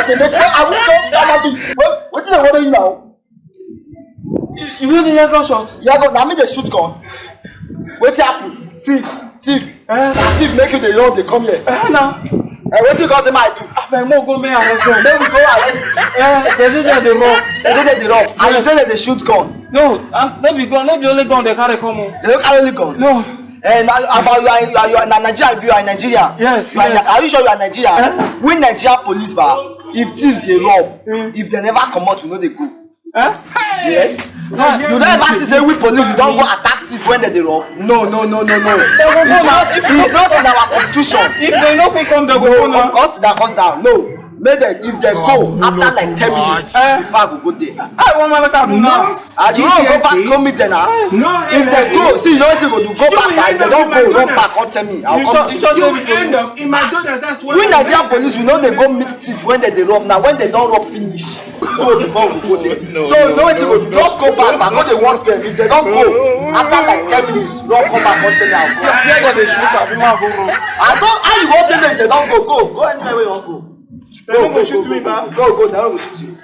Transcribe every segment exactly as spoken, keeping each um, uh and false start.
They make, I will show you. What, what did I want you now? You, you know the hear gunshot? Yeah, go. Now me they shoot gun. What happened? Thief. Thief. Eh? Thief make you the run, they come here. Eh, now. Eh, what you got the mic do? Abeg, mo go make arrest them. Then we go arrest. Eh, they say they dey rob. They say they dey rob. And you say that they shoot gun. No, ah, no be gun, no be only gun they carry come o. They don't carry only gun. No. Eh, now, about you are, you are, you are in Nigeria, you are in Nigeria. Yes, you are in, yes. Are you sure you are Nigeria? Eh? We Nigeria police, ba. If thieves they rob, eh, if they never come out, we know they go. Eh? Yes. Ah. You don't ever see say we police, we don't go attack thief when they dey rob. No, no, no, no, no. They go go now. It's not in our constitution. If they no fit come, they go go now. Come, come sit down, come sit down. No. Make them, if they go, after like ten minutes, eh, before I go go there. I want my better do now. I do not go back, go meet them now. If they go, see, you know what you go do? Go back, like, they don't go, run back, come tell me. I'll come. You sure, you sure say we go? You end up in my daughter's, that's what. We Nigerian police, we know they go meet thief when they dey rob. Now, when they don't rob finish, so before we go there. So, you know what you go do? Just go back, but no dey want them. If they don't go, after like ten minutes, run come back, come tell me, I'll come. Fear God dey shoot am, you wan go run. I don't, how you want them if they don't go? Go, go anywhere where you want go. They no go shoot me, man. Go, go, they no go shoot you.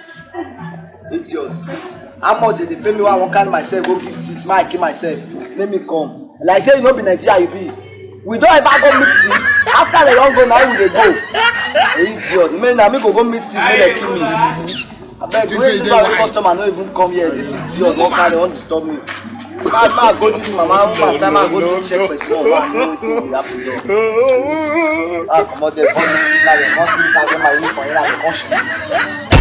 Idiot. How much they pay me when I wan carry myself go give thief, make I kill myself? Make me come. Like say you no be Nigeria, you be. We don't ever go meet thief. After they don't go, now we dey go. Idiot. Man, now me go go meet thief, make they kill me. Abeg, when this our customer no even come here, this idiot don carry, don disturb me. Man, man, go this mama, man, time I go to check for small, man, no wetin dey happen there. I comot there, come, now they come see me, now they my uniform, now they come shoot.